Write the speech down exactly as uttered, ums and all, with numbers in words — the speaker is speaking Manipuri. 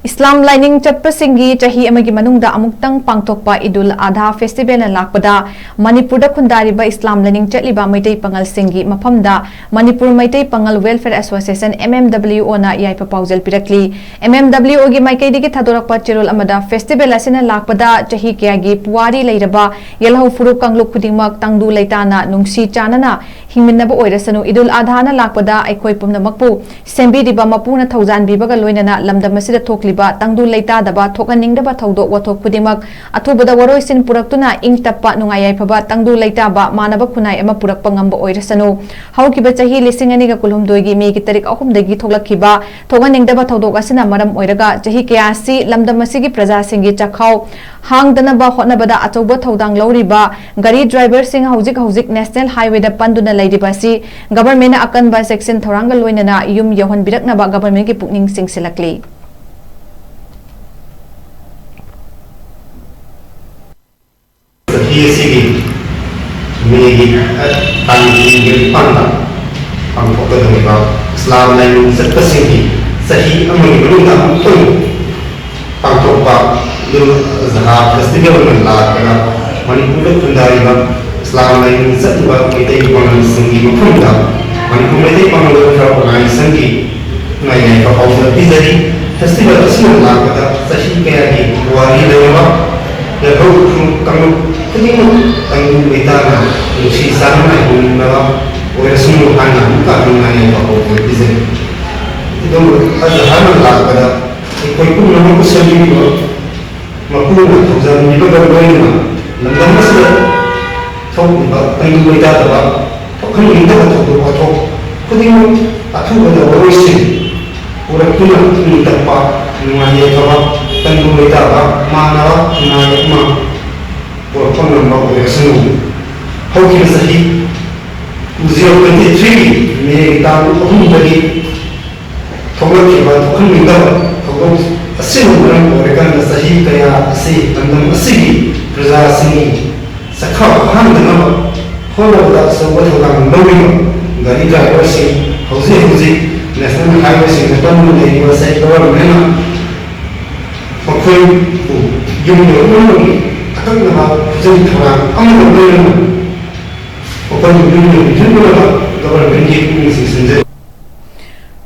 ꯏꯁꯂꯥꯝ ꯂꯥꯏꯅꯤꯡ ꯆꯠꯄꯁꯤꯡꯒꯤ ꯆꯍꯤ ꯑꯃꯒꯤ ꯃꯅꯨꯡꯗ ꯑꯃꯨꯛꯇꯪ ꯄꯥꯡꯊꯣꯛꯄ ꯏꯗꯨꯜ ꯑꯥꯙꯥ ꯐꯦꯁꯇꯤꯚꯦꯜꯅ ꯂꯥꯛꯄꯗ ꯃꯅꯤꯄꯨꯔꯗ ꯈꯨꯟꯗꯥꯔꯤꯕ ꯏꯁꯂꯥꯝ ꯂꯥꯏꯅꯤꯡ ꯆꯠꯂꯤꯕ ꯃꯩꯇꯩ ꯄꯥꯉꯜꯁꯤꯡꯒꯤ ꯃꯐꯝꯗ ꯃꯅꯤꯄꯨꯔ ꯃꯩꯇꯩ ꯄꯥꯉꯜ ꯋꯦꯜꯐꯤꯌꯔ ꯑꯦꯁꯣꯁꯤꯌꯦꯁꯟ, ꯑꯦꯝ ꯑꯦꯝ ꯗꯕ꯭ꯂꯤꯌꯨ ꯑꯣꯅ ꯌꯥꯏꯐ ꯄꯥꯎꯖꯦꯜ ꯄꯤꯔꯛꯂꯤ꯫ ꯑꯦꯝ ꯑꯦꯝ ꯗꯕ꯭ꯂꯤꯌꯨ ꯑꯣꯒꯤ ꯃꯥꯏꯀꯩꯗꯒꯤ ꯊꯥꯗꯣꯔꯛꯄ ꯆꯦꯔꯣꯜ ꯑꯃꯗ ꯐꯦꯁꯇꯤꯚꯦꯜ ꯑꯁꯤꯅ ꯂꯥꯛꯄꯗ ꯆꯍꯤ ꯀꯌꯥꯒꯤ ꯄꯨꯋꯥꯔꯤ ꯂꯩꯔꯕ ꯌꯦꯜꯍꯧ ꯐꯨꯔꯨꯞ ꯀꯥꯡꯂꯨꯞ ꯈꯨꯗꯤꯡꯃꯛ ꯇꯪꯗꯨ ꯂꯩꯇꯥꯅ ꯅꯨꯡꯁꯤ ꯆꯥꯟꯅꯅ ꯍꯤꯡꯃꯤꯟꯅꯕ ꯑꯣꯏꯔꯁꯅꯨ꯫ ꯏꯗꯨꯜ ꯑꯥꯙꯥꯅ ꯂꯥꯛꯄꯗ ꯑꯩꯈꯣꯏ ꯄꯨꯝꯅꯃꯛꯄꯨ ꯁꯦꯝꯕꯤꯔꯤꯕ ꯃꯄꯨꯅ ꯊꯧꯖꯥꯟꯕꯤꯕꯒ ꯂꯣꯏꯅꯅ ꯂꯝꯗꯝ ꯑꯁꯤꯗ ꯊꯣꯛꯂꯤꯕ ꯇꯪꯗꯨ ꯂꯩꯇꯥꯗꯕ, ꯊꯣꯛꯍꯟꯅꯤꯡꯗꯕ ꯊꯧꯗꯣꯛ ꯋꯥꯊꯣꯛ ꯈꯨꯗꯤꯡꯃꯛ ꯑꯊꯨꯕꯗ ꯋꯥꯔꯣꯏꯁꯤꯟ ꯄꯨꯔꯛꯇꯨꯅ ꯏꯪ ꯇꯞꯄ, ꯅꯨꯡꯉꯥꯏ ꯌꯥꯏꯐꯕ, ꯇꯪꯗꯨ ꯂꯩꯇꯥꯕ, ꯃꯥꯟꯅꯕ ꯈꯨꯟꯅꯥꯏ ꯑꯃ ꯄꯨꯔꯛꯄ ꯉꯝꯕ ꯑꯣꯏꯔꯁꯅꯨ꯫ ꯍꯧꯈꯤꯕ ꯆꯍꯤ ꯂꯤꯁꯤꯡ ꯑꯅꯤꯒ ꯀꯨꯟꯍꯨꯝꯗꯣꯏꯒꯤ ꯃꯦꯒꯤ ꯇꯥꯔꯤꯛ ꯑꯍꯨꯝꯗꯒꯤ ꯊꯣꯛꯂꯛꯈꯤꯕ ꯊꯣꯛꯍꯟꯅꯤꯡꯗꯕ ꯊꯧꯗꯣꯛ ꯑꯁꯤꯅ ꯃꯔꯝ ꯑꯣꯏꯔꯒ ꯆꯍꯤ ꯀꯌꯥ ꯑꯁꯤ ꯂꯝꯗꯝ ꯑꯁꯤꯒꯤ ꯄ꯭ꯔꯖꯥꯁꯤꯡꯒꯤ ꯆꯥꯛꯈꯥꯎ ꯍꯥꯡꯗꯅꯕ ꯍꯣꯠꯅꯕꯗ ꯑꯆꯧꯕ ꯊꯧꯗꯥꯡ ꯂꯧꯔꯤꯕ ꯒꯥꯔꯤ ꯗ꯭ꯔꯥꯏꯚꯔꯁꯤꯡ ꯍꯧꯖꯤꯛ ꯍꯧꯖꯤꯛ ꯅꯦꯁꯅꯦꯜ ꯍꯥꯏꯋꯦꯗ ꯄꯟꯗꯨꯅ ꯂꯩꯔꯤꯕ ꯑꯁꯤ ꯒꯚꯔꯟꯃꯦꯟꯠꯅ ꯑꯀꯟꯕ ꯆꯦꯛꯁꯤꯟ ꯊꯧꯔꯥꯡꯒ ꯂꯣꯏꯅꯅ ꯌꯨꯝ ꯌꯧꯍꯟꯕꯤꯔꯛꯅꯕ ꯒꯚꯔꯟꯃꯦꯟꯠꯀꯤ ꯄꯨꯛꯅꯤꯡ ꯆꯤꯡꯁꯤꯜꯂꯛꯂꯤ꯫ ꯆꯍꯤ ꯑꯁꯤꯒꯤ ꯃꯦꯒꯤ ꯇꯥꯡ ꯀꯨꯟꯒ ꯅꯤꯄꯥꯟꯗ ꯄꯥꯡꯊꯣꯛꯀꯗꯧꯔꯤꯕ ꯏꯁꯂꯥꯝ ꯂꯥꯏꯅꯤꯡ ꯆꯠꯄꯁꯤꯡꯒꯤ ꯆꯍꯤ ꯑꯃꯒꯤ ꯃꯅꯨꯡꯗ ꯑꯃꯨꯛꯇꯪ ꯄꯥꯡꯊꯣꯛꯄ ꯏꯗꯨꯜ ꯑꯖꯍꯥ ꯐꯦꯁꯇꯤꯚꯦꯜꯅ ꯂꯥꯛꯄꯗ ꯃꯅꯤꯄꯨꯔꯗ ꯈꯨꯟꯗꯥꯔꯤꯕ ꯏꯁꯂꯥꯝ ꯂꯥꯏꯅꯤꯡ ꯆꯠꯂꯤꯕ ꯃꯩꯇꯩ ꯄꯥꯉꯜꯁꯤꯡꯒꯤ ꯃꯐꯝꯗ ꯃꯅꯤꯄꯨꯔ ꯃꯩꯇꯩ ꯄꯥꯉꯜ ꯋꯦꯜꯐꯤꯌꯔ ꯑꯣꯔꯒꯅꯥꯏꯖꯦꯁꯟꯒꯤ ꯉꯥꯏ ꯌꯥꯏꯐ ꯄꯥꯎꯖꯦꯜ ꯄꯤꯖꯔꯤ꯫ ꯐꯦꯁꯇꯤꯚꯦꯜ ꯑꯁꯤꯅ ꯂꯥꯛꯄꯗ ꯆꯍꯤ ꯀꯌꯥꯒꯤ ꯄꯨꯋꯥꯔꯤ ꯂꯩꯔꯕ ꯌꯥꯏꯐ ꯐꯨꯔꯨꯞ ꯀꯥꯡꯂꯨꯞ ꯈꯨꯗꯤꯡꯃꯛ ꯇꯪꯗꯨ ꯂꯩꯇꯥꯅ ꯅꯨꯡꯁꯤ ꯆꯥꯟꯅꯅ ꯍꯤꯡꯃꯤꯟꯅꯕ ꯑꯣꯏꯔꯁꯅꯨ ꯍꯥꯏꯅ ꯑꯃꯨꯛꯀ ꯍꯟꯅ ꯉꯥꯏ ꯌꯥꯏꯐ ꯄꯥꯎꯖꯦꯜ ꯄꯤꯖꯔꯤ꯫ ꯏꯗꯨꯜ ꯑꯖꯍꯥꯅ ꯂꯥꯛꯄꯗ ꯑꯩꯈꯣꯏ ꯄꯨꯝꯅꯃꯛꯄꯨ ꯁꯦꯝꯕꯤꯔꯤꯕ ꯃꯄꯨꯅ ꯊꯧꯖꯥꯟꯕꯤꯕꯒ ꯂꯣꯏꯅꯅ ꯂꯝꯗꯝ ꯑꯁꯤꯗ ꯊꯣꯛꯂꯤꯕ ꯇꯪꯗꯨ ꯂꯩꯇꯥꯗꯕ, ꯊꯣꯛꯍꯟꯅꯤꯡꯗꯕ ꯊꯧꯗꯣꯛ ꯋꯥꯊꯣꯛ ꯈꯨꯗꯤꯡꯃꯛ ꯑꯊꯨꯕꯗ ꯋꯥꯔꯣꯏꯁꯤꯟ ꯄꯨꯔꯛꯇꯨꯅ ꯏꯪ ꯇꯞꯄ, ꯅꯨꯡꯉꯥꯏ ꯌꯥꯏꯐꯕ, ꯇꯪꯗꯨ ꯂꯩꯇꯥꯕ, ꯃꯥꯟꯅꯕ ꯈꯨꯟꯅꯥꯏ ꯑꯃ ꯄꯨꯔꯛꯄ ꯉꯝꯕ ꯑꯣꯏꯔꯁꯅꯨ꯫ ꯍꯧꯈꯤꯕ ꯆꯍꯤ two zero twenty three ꯒꯤ ꯃꯦꯒꯤ ꯇꯥꯡ ꯑꯍꯨꯝꯗꯒꯤ ꯊꯣꯛꯂꯛꯈꯤꯕ ꯊꯣꯛꯍꯟꯅꯤꯡꯗꯕ ꯊꯧꯗꯣꯛ ꯑꯁꯤꯅ ꯃꯔꯝ ꯑꯣꯏꯔꯀꯥꯟꯗ ꯆꯍꯤ ꯀꯌꯥ ꯑꯁꯤ ꯂꯝꯗꯝ ꯑꯁꯤꯒꯤ ꯄ꯭ꯔꯖꯥꯁꯤꯡꯒꯤ ꯆꯈꯥꯎ ꯍꯥꯡꯗꯅꯕ ꯍꯣꯠꯅꯕꯗ ꯑꯆꯧꯕ ꯊꯧꯗꯥꯡ ꯂꯧꯔꯤꯕ ꯒꯥꯔꯤ ꯗ꯭ꯔꯥꯏꯚꯔꯁꯤꯡ ꯍꯧꯖꯤꯛ ꯍꯧꯖꯤꯛ ꯅꯦꯁꯅꯦꯜ ꯍꯥꯏꯋꯦꯁꯤꯡꯗ ꯇꯝꯗꯨꯅ ꯂꯩꯔꯤꯕ ꯁꯦꯟꯇ꯭ꯔꯦꯜ ꯒꯚꯔꯟꯃꯦꯟꯠꯅ ꯑꯩꯈꯣꯏꯕꯨ ꯌꯨꯝ ꯌꯧꯔꯛꯅꯕꯒꯤ ꯑꯀꯛꯅꯕ ꯄꯨꯛꯆꯦꯜ ꯊꯧꯔꯥꯡ ꯑꯃꯒ ꯂꯣꯏꯅꯅ ꯃꯈꯣꯏꯕꯨ ꯌꯨꯝ ꯌꯧꯕꯤꯍꯟꯅꯕ ꯒꯚꯔꯟꯃꯦꯟꯠꯀꯤ ꯄꯨꯛꯅꯤꯡ ꯆꯤꯡꯁꯤꯟꯖꯔꯤ꯫